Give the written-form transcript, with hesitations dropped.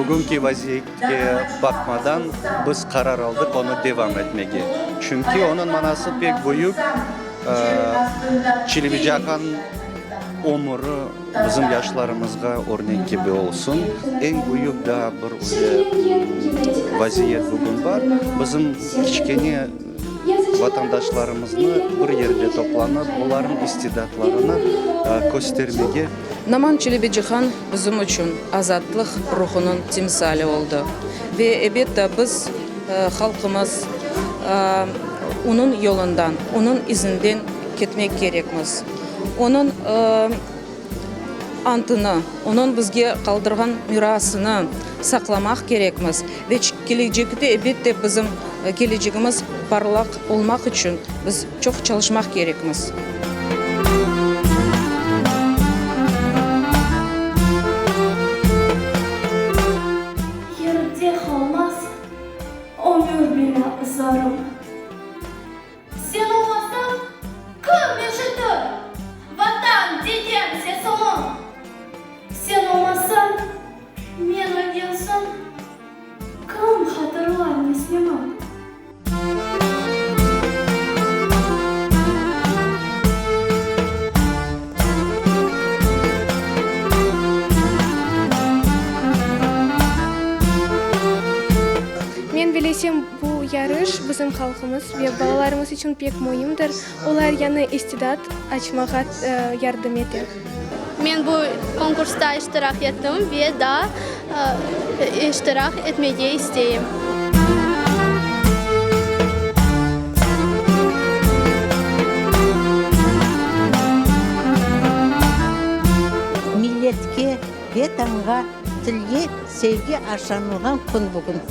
Bugünki vaziyetke baqmadan, biz qarar aldıq onı devam etmege. Çünki onıñ manası pek büyük, Çelebicihan ömüri bizim yaşlarımızğa örnek kibi olsun. Eñ büyük daa bir öyle vaziyet bugün bar, bizim kiçkene vatandaşlarımıznı bir yerde toplanıp, olarnıñ istidatlarını köstermege. Noman Çelebicihan bizim içün azatlıq ruhunıñ timsali oldı. Ve, ebet, biz, halqımız, onıñ yolundan, onıñ izinden ketmek kerekmiz. Onıñ antını, onıñ bizge qaldırğan mirasını saqlamaq kerekmiz. Ve kelecekte, elbette, bizim kelecegimiz parlaq olmaq içün biz çoq çalışmaq kerekmiz. Yerde qalmaz ömür bina zarım. Sen olmasañ, kim eşitir Vatan degen sesimi? Sen olmasañ, men ölgen soñ, kim hatırlar neslimi? Men bilesem, bu yarış bizim halqımız ve balalarımız içün pek müimdir. Olar yañı istidat açmağa yardım ete. Men bu konkursta iştirak ettim ve daa iştirak etmege isteyim. Milletke, Vetanğa, tilge sevgi aşlanılğan kün bugün.